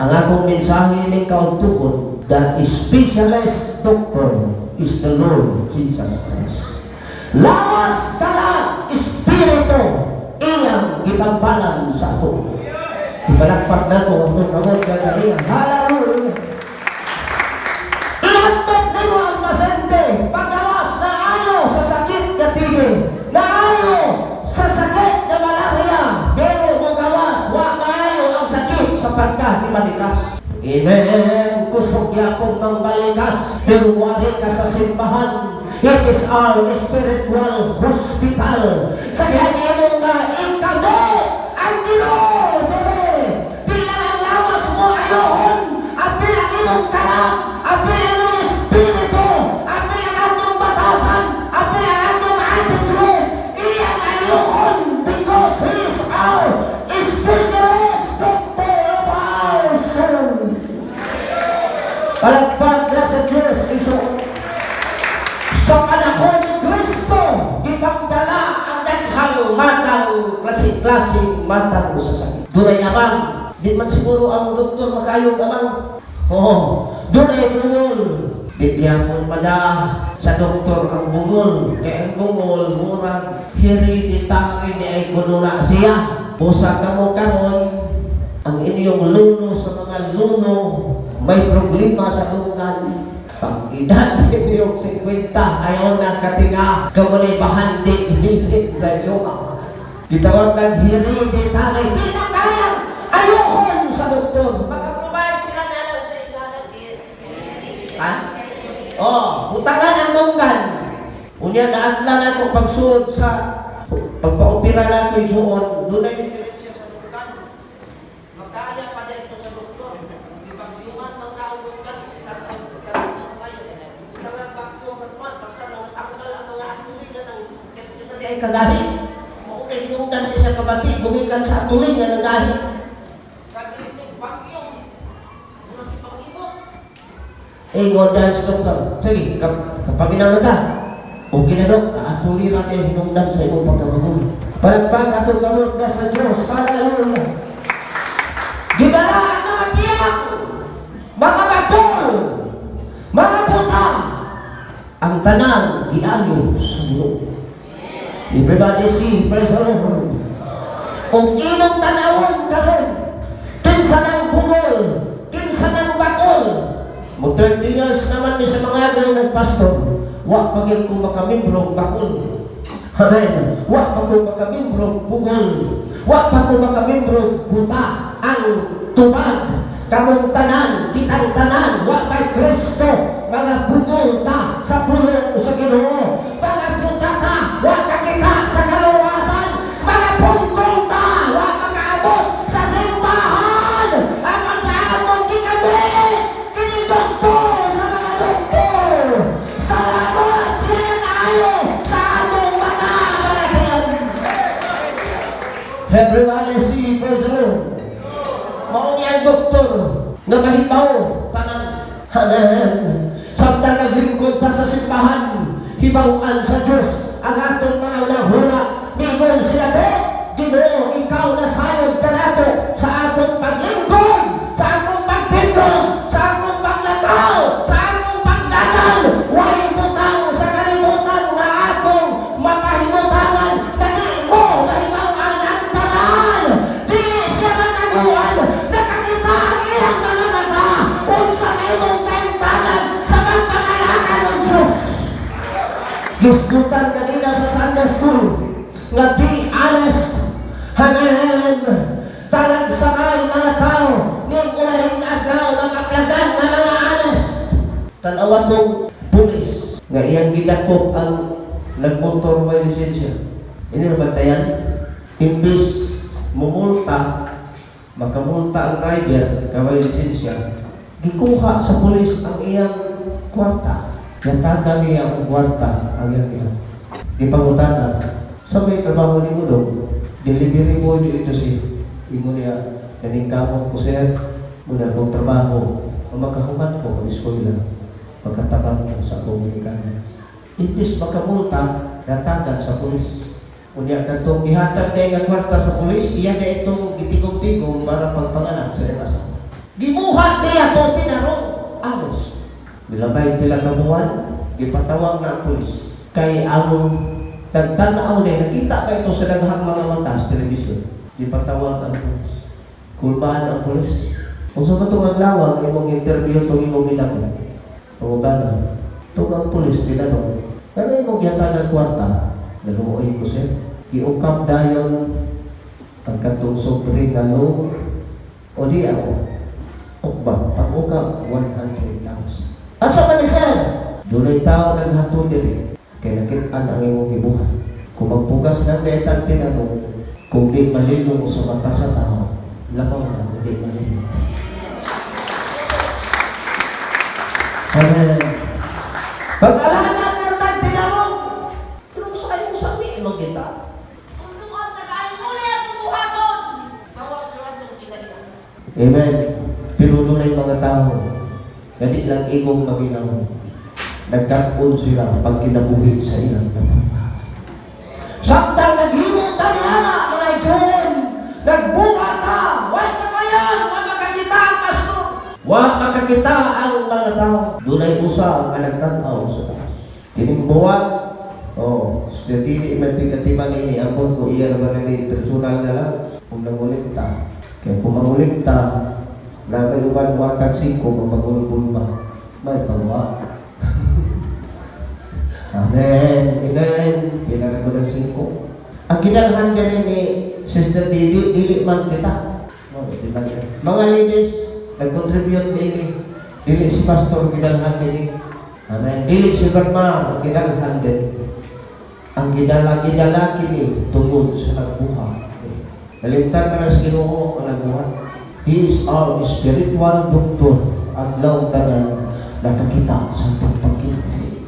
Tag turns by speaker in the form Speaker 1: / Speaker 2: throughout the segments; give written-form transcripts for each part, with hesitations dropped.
Speaker 1: Ang akong mensahe ning kaudtuon, the specialist doctor is the Lord Jesus Christ. Lawas, kalag, espiritu, iyang gitambalan sa ato. Ipalakpak nato ang itong kamot kagariya. Hallelujah! Iambot nimo ang pasyente, paggawas na ayo sa sakit nga TB, na ayo sa sakit nga malaria, pero kung gawas, wa maayo ang sakit sa pagka balikas. Amen. Kusog yapon mang balikas, pero wari ka sa simbahan. It is our spiritual hospital. Sa dihang imo nga ikamot ang Ginoo dire. Di lang ang lawas mo ayohon, apil ang imong kalag, apil ang imong espiritu, apil ang atong batasan, apil ang atong attitude. Iyang ayohon because He is our specialist doctor of our soul. Palagpag na sa Diyos, igsoon. Sa panahon ni Kristo, gipangdala ang daghang matang klase-klaseng matang sa sakit. Dunay amang, di man siguro ang doktor makayog amang. Oo, dunay bungol. Di gyapon mada sa doktor ang bungol. Kaya ang bungol, murag hereditary ni ay kuno na siya. Busa kamo karon, ang inyong luno sa mga luno may problema sa dunggan. Pag edad ninyong 50, ayaw na katinga, kamo ni bahandi higit sa inyo. Gitawag ng hereditary, di na kayang ayokon sa doktor. Maka-provide sila na lang sa ilalan. Ha? Oh, butangan ang dunggan. Unya naadla na ako pagsuod sa pagpaopera na ako suod, doon ay diferensya sa dunggan. Makaya pa dito sa doktor. Ipagyuman man ka ang dunggan, kayo. Butangan vacuum man, basta nang ang mga atulingan ang kita di ay kagahi. Mao kay hinungdan ni sa kabati gumikan sa atulingan ang gahi. Sabi ito, vacuum. Murag ipangibot. Ingon dahil sa doktor. Sige, kapaminaw na ka. Okay na, dok, atuliran niya hinungdan sa imong pagkabangol. Palagpag atong kamot na sa Diyos. Hallelujah. Gidala ang mga biyang, mga bakol, mga buta, ang tanan giayo sa Ginoo. Everybody see, praise the Lord. Kung imong tanawon karon, kinsa nang bungol, kinsa nang bakol. Mo 30 years naman mi sa mga gayon nagpastor, wa pa gyud ko makamembro bakol. Amen. Wa pa ko makamembro bungol. Wa pa ko makamembro buta. Ang tubag kamong tanan, kitang tanan, wa kay Kristo, mga bungol ta sa pulong sa Ginoo. Mga buta ta, wa kakita sa kaluwasan. Mga punggol ta, wa makaabot sa simbahan. Apan sa among gigamit, kini doktor sa mga doktor. Salamat siya ang ayo sa among mga balatian. Everybody see, praise the Lord. Mao ni ang doktor nga mahibaw tanan. Amen. Samtang naglingkod ta sa simbahan, hibaw-an sa Diyos ang atong mga hunahuna. Mingon sila do, "Ginoo, ikaw na sayod kanato sa atong paglingkod, sa akong pagtindog, sa akong paglakaw, sa akong pagdagan. Way butang sa kalibutan nga atong mapahimutangan nga di mo mahibaw-an ang tanan." Dili siya mataguan, nakakita ang iyang mga mata unsa nga imong kaimtangan sa pagpangalaga ng Diyos. Gisgutan kanina sa Sunday school nga be honest. Amen. Talagsaray mga tao ning ulahing adlaw makaplagan nga mga honest. Tanawa tong pulis nga iyang gidakop ang nagmotor may lisensya. Ini na bantayan? Imbis mumulta, makamulta ang driver kaway lisensya, gikuha sa pulis ang iyang kwarta. Yatagan niya ang kwarta ang iyang iyang. Gipangutana, "Sa may trabaho ni mo dong?" "Delivery boy dito si." Ingon niya, "Naningkamot ko, sir, muna akong trabaho, makahuman ko ang eskwela, magkatabang ko sa akong ginikanan." Imbis makamulta, natagan sa pulis. Unya kadtong gihatag day nga kwarta sa pulis, iya na itong gitigom-tigom para pagpanganak sa iyang asawa. Gimulta Gibuhat niya to tinarong. Honest. Milabay pila ka buwan, gipatawag na ang pulis. Kay ang tagtanaw niya, nakita pa ito sa daghang mga mata sa telebisyon. Gipatawag ang pulis. Kulbaan ang pulis. Unsa ba itong adlaw ang imong interview itong imong gidako? Pangutana. Itong ang pulis, tinanong, "Ano imong gihatagan kwarta?" "Naluoy ko, sir." Giukap dayon ang katong sobre nga loan o di ako. Ukba, pag-ukap, 100,000. "Asa man ni, sir?" "Dunay tao naghatod diri. Kay nakitaan ang imong gibuhat." Kung magpugas ng detang tinanong, kung di malilong sa mata sa tao, labaw na hindi malilong. Amen. Pag-alaga ng tagtinarong, pero sa mo sa amin, magita.
Speaker 2: Tulungan na kayo muli at buhaton. Gawas niyo ang kinalina.
Speaker 1: Amen. Pero dunay mga tao, gani lang igong maginaw. Nagkakon sila pag kinabuhi sa ilang katapatan. Samtang naghimo ta niana, mga igsoon, nagbuhat ta, way sa bayan, wa makakita ang pastor. Wa makakita ang mga tao. Dunay usa nga nagtan-aw sa taas. Kining buwan, oh, sa dili man tigatiman ini, ambot ko iya naman ni personal na lang kung nangulikta. Kaya kung mangulikta, na may uban watag singko, magpagulbul ba? May pagwa. Amen. Amen. Kailangan ko ng singko. Ang kinalhan gani ni Sister Didi, dili man kita. No, di man kita. Mga ladies, nag-contribute nini. Dili si Pastor ginalhan nini. Amen. Dili si Grandma ginalhan din. Ang gidala-gidala kini tungod sa nagbuhat. Nalimtan man ang sa Ginoo ang nagbuhat. He is our spiritual doctor. Adlaw tanan nakakita sa atong pagkinabuhi.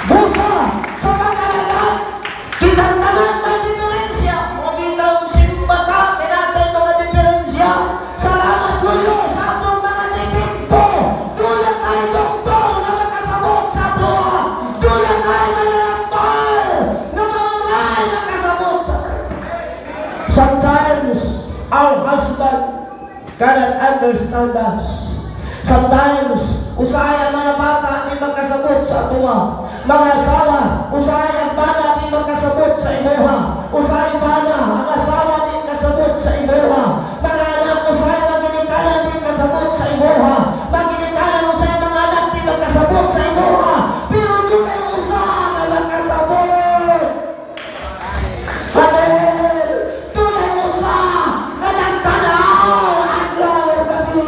Speaker 1: Busa sa pag-alagad, kitang tanan may diferensya. O bitaw simbata, kinatay mga diferensya. Salamat Luyo sa atong mga depekto. Duna tayo doktor nga makasabot sa atoa. Duna tayo mananambal nga mauray makasabot sa. Sometimes, our husband cannot understand us. Sometimes, usahay ang mga bata di makasabot sa atoa. Mga asawa, usahay ang bana di makasabot sa imuha. Usahay bana, ang asawa di kasabot sa imuha. Mga anak, usahay mga ginikanan di kasabot sa imuha. Mga ginikanan, usahay mga anak di makasabot sa imuha. Pero dunay usa nga makasabot. Amen! Dunay usa nga nagtanaw adlaw gabi.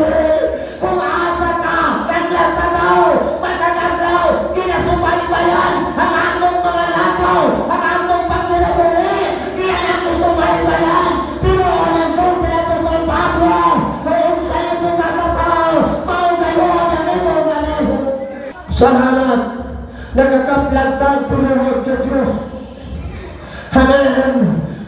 Speaker 1: Kung asa ka, naglatanaw, matag adlaw, ginasubaybayan ang atong mga lakaw, ang atong pagkinabuhi, diyan ang gisubaybayan. Tinuod ang sulti ni Apostol Pablo, kung unsay mo ka sa tao, mao gayon ang imong ganiho. Salamat, nakakaplantad tinuod ka Diyos. Amen.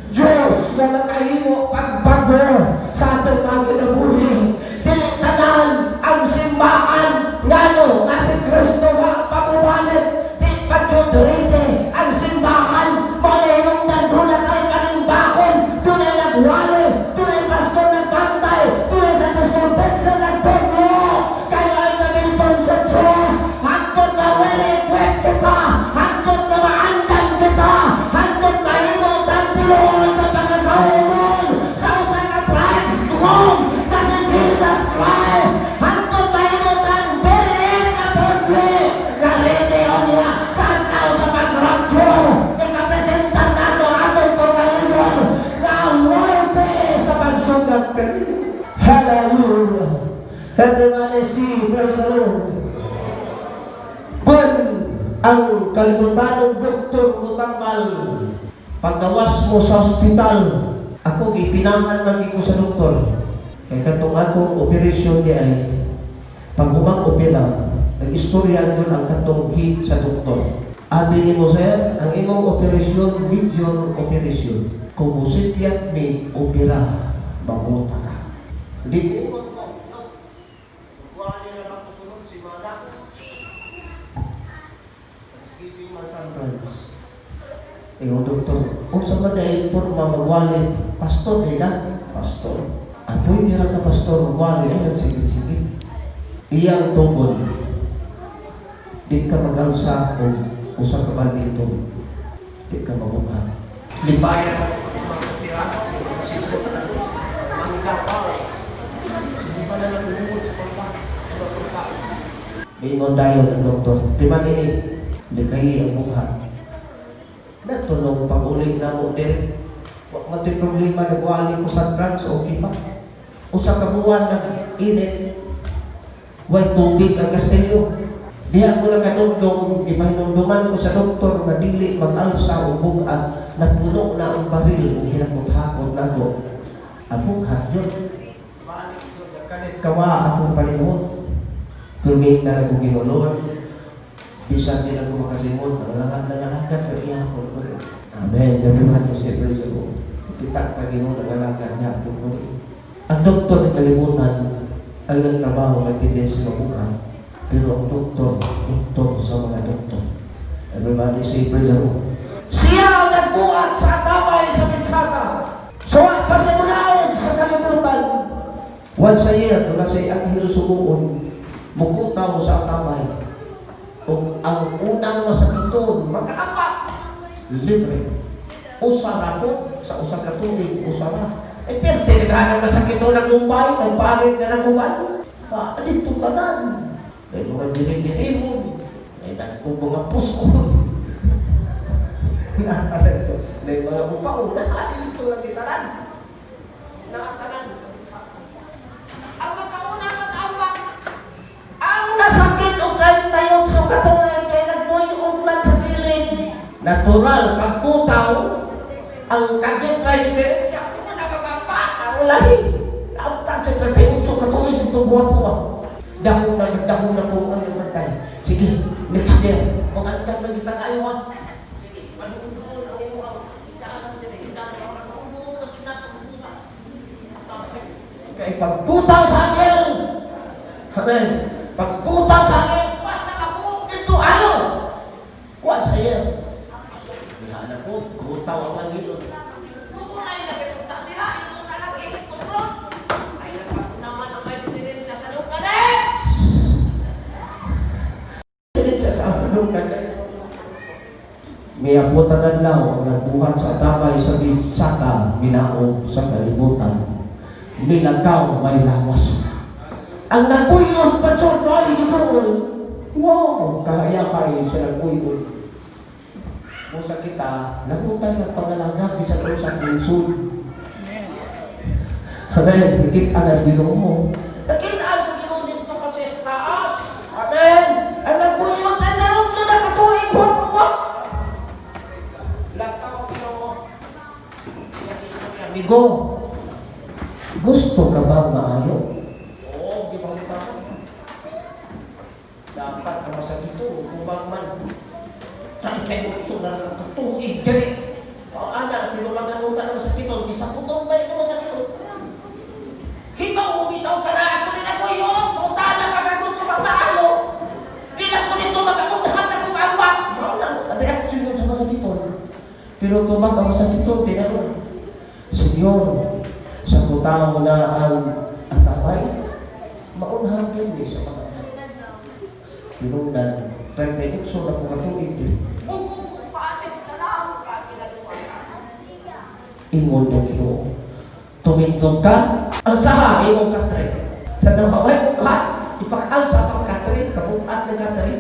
Speaker 1: Diyos na makahimo pagbago sa atong mga kinabuhi. Dili tanan ang simbahan ngano nga si Kristo wa pa mobalik. Di pa jud ready ang simbahan. Mao na hinungdan duna tay panimbakon, dunay nagwali, dunay pastor nagbantay, dunay Sunday school teacher nagpugno. Kayo ay gamiton sa Diyos hangtod ma-well equipped kita, hangtod na maandam kita, hangtod mahimo tang tinuod nga pangasawon sa usa ka bridegroom na si Jesus Christ, hangtod mahimo tang birhen nga pudli nga ready niya sa adlaw sa pag-rapture nga kapresentan nato atong kaugalingon nga worthy sa pagsugat kanino. Hallelujah! Everybody see, praise the Lord. Kung ang kalibutanong doktor mutambal, paggawas mo sa ospital, ako gipinahan man ko sa doktor. Kay katong akong operasyon di ay pag humang opera, nag-istorya doon ang katong head sa doktor. Abi ni mo, "Sir, ang imong operasyon, major operasyon. Kung musityat mi opera, mamuta ka." Di ko ko, no. Wala na ba ko sunod si Mana? Thanksgiving man sometimes. Ingon doktor, "Unsa man dahil porma magwali, pastor di ka?" "Pastor." Apoy nira ka, pastor, wali ay nagsigit-sigit. Iyang tugon, di ka mag-alsa o usa ka balde tubig. Di ka mabuka.
Speaker 2: Lipayan ako mga pira. Siguro na. Mangga pa. Sige pa na lang umungod sa pagka. Sa pagka.
Speaker 1: Ingon dayon ang doktor, "Timan ini, likay ang mukha." Natulong pag-uli na mo din. Wa man to'y problema, nagwali ko sa drugs, okay pa. Usa ka buwan nag init, way tubig ang kastilyo. Diha ko nakadumdum, gipahinumduman ko sa doktor nga dili mag-alsa o bug-at, napuno na ang baril ug hinakot-hakot nako. Ang bughat yun.
Speaker 2: Balik ko nagkalit.
Speaker 1: Kawa akong palinhot. Pero ngayon na lang kong Lord, bisan di na ko makasimot, ang lahat ng alagad ka ihapon ko rin. Amen. Everyone to say praise the Lord. Kita ka Ginoo ng alagad niya ko rin. Ang doktor ng kalibutan, ang nagtrabaho kay tendency mabuka. Pero ang doktor, doktor sa mga doktor. Everybody say praise the Lord. Siya ang nagbuhat sa atabay sa Betsata. So, pa sa munaog sa kalibutan. Once a year, doon na siya anghel suguon, mukutaw sa atabay. Ug ang unang masakiton, makaambat, libre. Usa ra po, sa usa ka tuig, usa ra. Eh, perte na ang masakiton ng Mumbai, nagparit na ng Mumbai. Ah, dito tanan. May mga diri-dirihon, may dagko mga puso. Naatanan ito. May mga upaw, naa dito lang gitanan.
Speaker 2: Nakatanan sa pagka. Ang makauna mag-ambak.
Speaker 1: Ang nasakit og 38 ka tuig kay nagmuyog man sa kilid. Natural, pagkutaw, ang kagit ra diferensya, una magapata, ulahi. Naamtan sa 38 ka tuig, ito ba? Dahon na, dahon na po ang bantay. Sige, next year, magandang na kita kayo ha.
Speaker 2: Sige, panuundoon ang imo ang daan diri. Daan ang panuundoon na kinatong.
Speaker 1: Kay pagkutaw sa angel, amen. Pagkutaw sa angel,
Speaker 2: Basta ako
Speaker 1: dito ayo. Once a year. Diha na po, kutaw ang angel.
Speaker 2: Doon ay nakipunta sila, ito na lang ituron. Ay nagpapunaman ang may diferensya sa Lucanex!
Speaker 1: Dili sa anong kanya. Miabot ang adlaw ang nagbuhat sa atabay sa Bisaka, minaog sa kalibutan. Nilakaw may lawas. Ang nagpuyon pa sa ay doon. Wow, kaya kay sa nagpuyon. Musa kita, lakutan ng pangalaga bisan sa lisod. Amen. Higit anas Ginoo.
Speaker 2: Nakitaan sa Ginoo dito kasi sa taas.
Speaker 1: Amen. Ang nagpuyon ay naroon sa nakatuig buhat mo.
Speaker 2: Lakaw Ginoo.
Speaker 1: Amigo, gusto ka ba maayo?
Speaker 2: Oo, di ba mo
Speaker 1: Dapat ka masakito, tubag man. 38 na lang katuig diri. O ana, tinumagan ka na masakito, gisaputon ba ito masakito?
Speaker 2: Hibaw bitaw ka na ako din ako yun. Putana ka na gusto kang maayo. Di lang ko dito makaunhan na kong ambak.
Speaker 1: Mao na ang reaction yun sa masakiton. Pero tubag ang masakiton, tinanong, "Senyor, sa kutaw na ang atabay, maunhan din ni sa mga." Tinungdan, 38 na po katuig din.
Speaker 2: Bukong paano na lang ka ginagawa ka.
Speaker 1: Ingon ng Ginoo. Tumindog ka, alsaha imong katre. Tanaw ka, way bughat, ipakalsa pang katre, kabugat ng katre.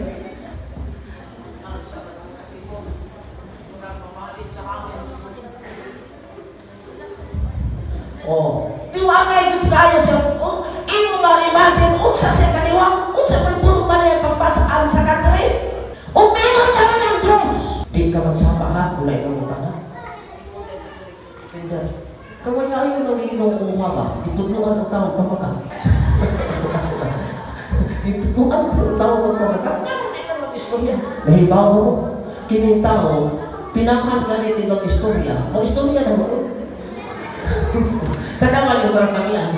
Speaker 2: Ang sa kapito, murag mamalit sa hangin.
Speaker 1: Oh, diwangay gud kayo sa oh, imo ma-imagine unsa siya kaniwang, unsa man puro man niya pagpasaan sa katre. Umingon ka ng Diyos. Di ka magsama ha, kung na imong utana. Hindi. Kawaya ayo nang imong uwa ba? Itudloan ang tao pamaka. Itudloan ko ang tao pamaka. Nga di man mag-istorya. Nahibaw mo. Kining tao, pinahan ganit ni mag-istorya. Mag-istorya na mo. Tanawan yung mga kamiyan.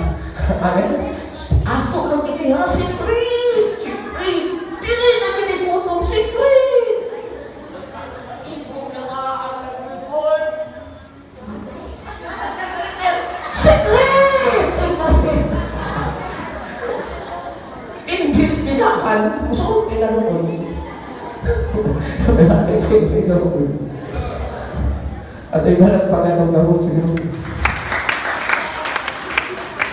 Speaker 1: Amen? Ato nang kiniha, secret! Secret! Dili na kiniputong secret!
Speaker 2: Ikaw na nga ang nag-report.
Speaker 1: Secret! Secret! Ginahan, musulti na noon. At iba ng pagano na ho siguro.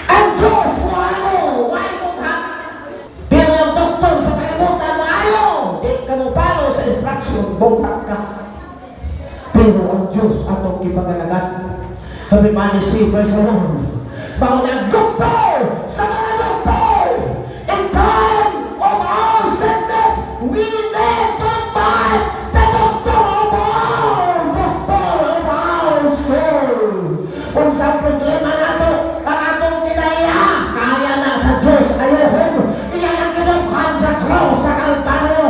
Speaker 1: Ang Diyos, maayo, why bughat? Pero ang doktor sa kalibutan, maayo. Di ka mo follow sa instruction, bughat ka. Pero ang Diyos atong gipangalagan. Everybody say, "Praise the Lord." Mao ang doktor sa mga doktor. In time of our sickness, we need to find the doctor of all, doctor of our soul. Kung sa problema nato, ang atong kinaya, kaya na sa Diyos ayohon. Iyan ang kinuphan sa cross sa Kalbaryo.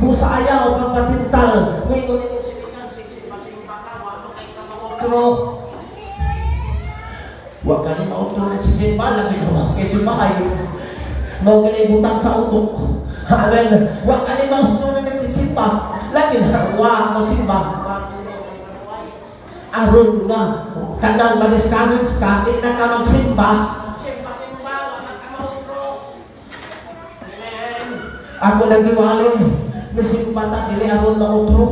Speaker 1: Busa ayaw pagpatintal. Ngayon nimo sinigan, simba ka, wala kay ka mautro. Wa ka ni mautro na sisimba, lagi na wa kay simbahay. Mao gani butang sa utok. Amen. Wa ka ni mautro na nagsisimba, lagi na wa mo simba. Aron nga kanang ma-discourage ka, di na ka magsimba. Simba-simba, wa man ka mautro. Amen. Ako nagiwali, misimba ta dili aron mautro.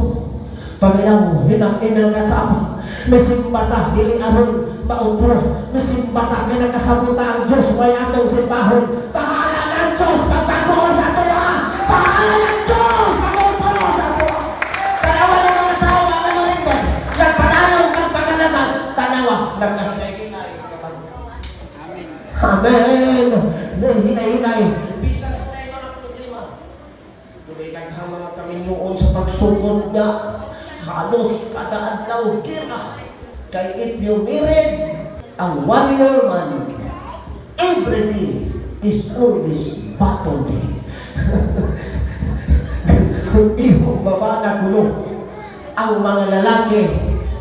Speaker 1: Paminaw, hinang inal ka sa. Misimba ta dili aron mautro. Misimba ta kay nakasabuta ang Diyos may atong simbahon. Bahala ng Diyos pagbago sa tuwa. Bahala ng Diyos pag-utro sa tuwa. Tanawa ng mga tao ang manurindan. Nagpadayon kang pagalaman. Tanawa, nagkahinay-hinay ka ba? Amen. Hinay-hinay. Bisan kung may mga problema. Tunay daghang mga kaminyuon sa pagsugod nga halos kada adlaw gira. Kay if you married a warrior man, every day is always battle day. Ihong baba na kuno ang mga lalaki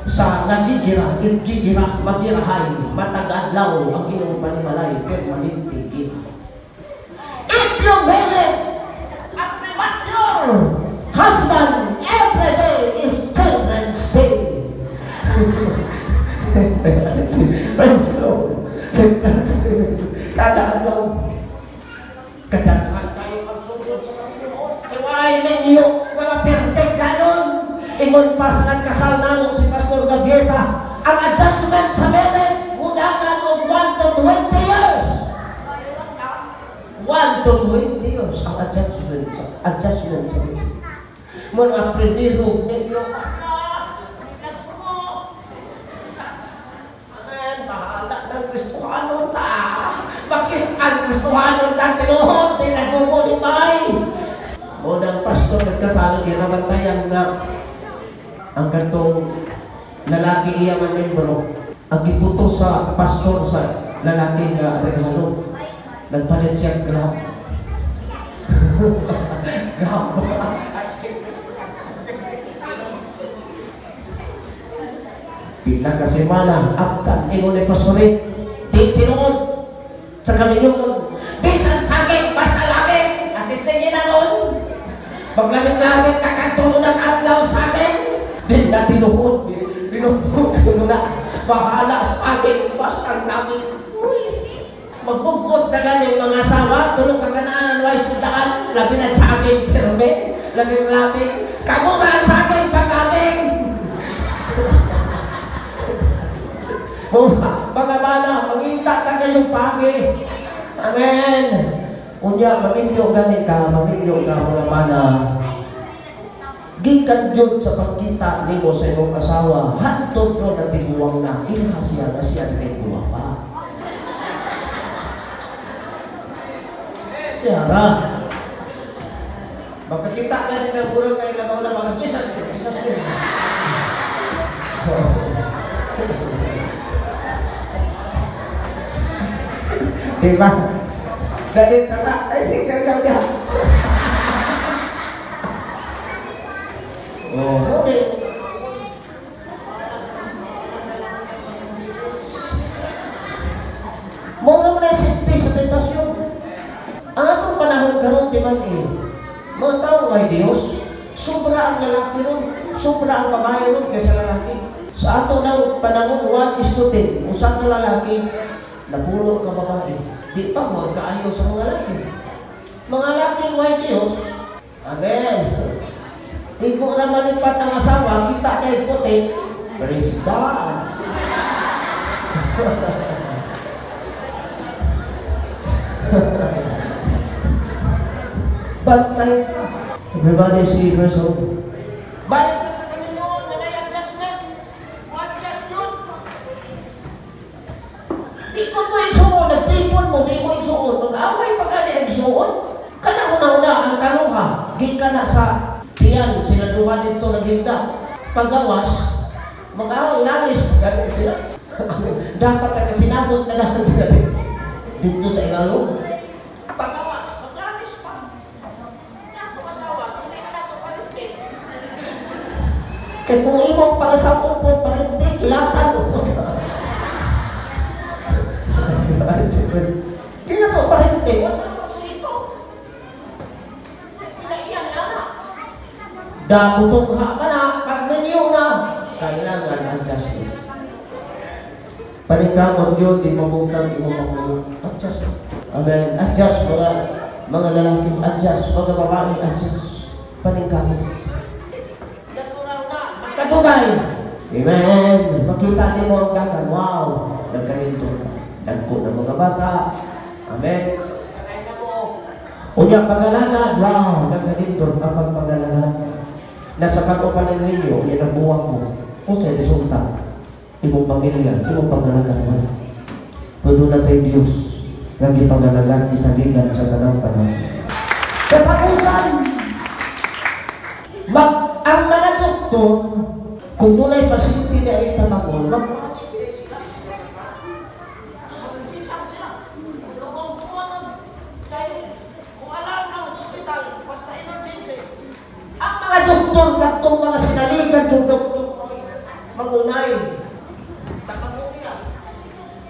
Speaker 1: sa nagigira, igigira, magirahay, matag adlaw ang inyong panimalay, permanente gira. If you married a premature husband, every day is children's day. Praise the Lord. Children's day. Kada adlaw. Kadaghan kayo ang sugod sa Panginoon. Kay waay ninyo mga perfect dayon. Ingon pa sa nagkasal namo si Pastor Gabieta, ang adjustment sa marriage mudagan og 1 to 20 years. 1 to 20 years ang adjustment sa marriage. Mga priniro ninyo, nagpuno. Amen. Bahala ng Kristohano ta. Bakit ang Kristohano ta tinuhod, di nagumo ni Bay? Mo ng pastor nagkasal, ginabantayan na ang kantong lalaki iya man membro. Ang giputo sa pastor sa lalaki nga regalo. Nagpalit siya Grab. Grab. Pila ka semana, aptan, ingon ni pastore, di tinuod sa kaminyuon. Bisan saging, basta lamig. At tingin na nun. Maglamig-lamig ka kantong unang adlaw saging. Di na tinuod. Binubuo na. Bahala sa akin, basta lamig. Uy, magbugot na ganing mga asawa, tulog ka kanaan, way sudaan, labi na saging pirme, lamig-lamig. Kamu na ang saging paglamig. Mga bana, mangita ka ngayong pagi. Amen. Unya, maminyo gani ka, maminyo ka mga bana. Gikan jud sa pagkita nimo sa imong asawa, hantod ro na tiguang na, iha siya na siya kay guwapa. Siya ra. Makakita ka ni ng burong na ilabaw na mga Jesus Christ, Jesus Christ. Diba? Ganit na na. Ay, sige, kaya niya. Oh, okay. Mao na safety sa tentasyon. Ang atong panahon karon di man eh. Mga tao ay Diyos, sobra ang lalaki ron, sobra ang babae ron kaysa lalaki. Sa ato ng panahon 1:10, usa ka lalaki, napulo ka babae. Di pa mo kaayo sa mga lalaki. Mga laki way Diyos. Amen. Igo ra malipat ang asawa, kita niya puti. Praise God. Bantay ka. Everybody see verse 1.
Speaker 2: Balik na sa Panginoon, na adjustment. Adjust yun.
Speaker 1: Di ko mo isuon, nagtipon mo, di mo isuon. Mag-away pa gani ang isuon. Kana una-una ang kaluha, gikan na sa tiyan, sila duha dito naghigda. Paggawas, mag-away, lalis, gani sila. Dapat na sinabot na naman sila dito. Dito sa ilalong.
Speaker 2: Pagawas, maglalis pa. Ako asawa, hindi na nato palintin.
Speaker 1: Kaya kung imong pangasawa po, parente, kilatan mo. Di na to parente.
Speaker 2: Wala na ko ito. Sa pinaiyan na anak.
Speaker 1: Damutong ha ka na, pag ninyo na, kailangan adjustment. Paningkamot yun, di mabungkag imong magulo. Adjust. Amen. Adjust mga lalaki, adjust. Mga babae, adjust. Paningkamot.
Speaker 2: Natural na.
Speaker 1: Magkadugay. Amen. Makita nimo ang dagan. Wow. Nagkarinto ka. Dagko na mga bata. Amen.
Speaker 2: Sanay na mo.
Speaker 1: Unya pag-alaga, wow, nagkarinto ang pagpag-alaga. Nasa pag-upanan ninyo, yan ang buwang mo. Kung sa resulta, imong pamilya, imong pag-alaga wala. Puno na tayo Diyos, nga gipag-alagaan, isaligan sa tanang panahon. Katapusan, ang mga doktor, kung dunay pasyente na itabangon,
Speaker 2: Hindi sila. Mag-isang sila. Gumagawa Kaya kung alam ng hospital, basta emergency.
Speaker 1: Ang mga doktor, katong mga sinaligan yung doktor, mangunay.
Speaker 2: Tapangon nila.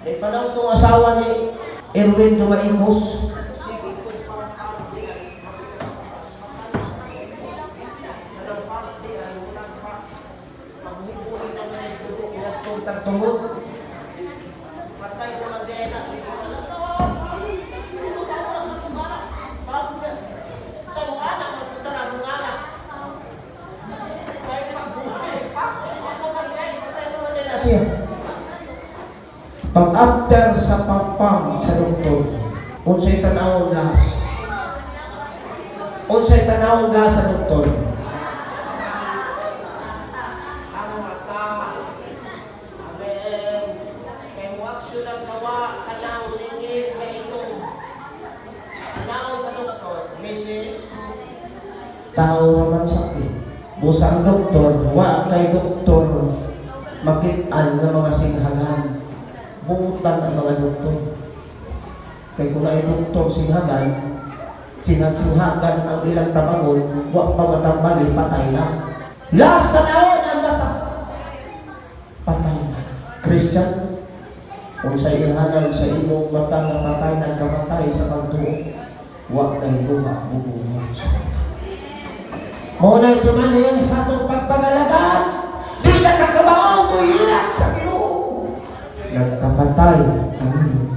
Speaker 1: May panahon tong asawa ni Erwin Dumaicos.
Speaker 2: Sige, kung parang di ay kanang parang di ay wala pa. Maghibuhi na na yung dugo,
Speaker 1: Tungtag tungod.
Speaker 2: Patay na lang din na. Sige ka lang. No, sino ka oras na itong anak? Bago na. Sa iyong anak, magpunta na mong anak. Kahit pagbuhay pa, huwag na pag-ay, patay naman din na
Speaker 1: Siya. Pag after sa pampang sa doktor, unsay tanawon last? Unsay tanawon last sa doktor?
Speaker 2: Ang mata. Amen. Kay mo aksyon ang gawa, kanang lingid na itong Anaon sa doktor, Mrs.
Speaker 1: Tao raman sakit. Busa ang doktor, wa kay doktor makit-an nga mga singhagan. Buutan ang mga doktor. Kay kung ay doktor singhagan, singhag-singhagan ang ilang tabangon, wa pa matambali, patay na. Last tanawon ang mata. Patay na. Christian, kung sa ilhanan sa imong mata nga patay, nagkamatay sa pagtuo, wa kay luha bubuhay sa mata. Mao na timanhin sa atong pagpangalagan, di na kakabao mo hilak sa Ginoo. Nagkapatay ang iyong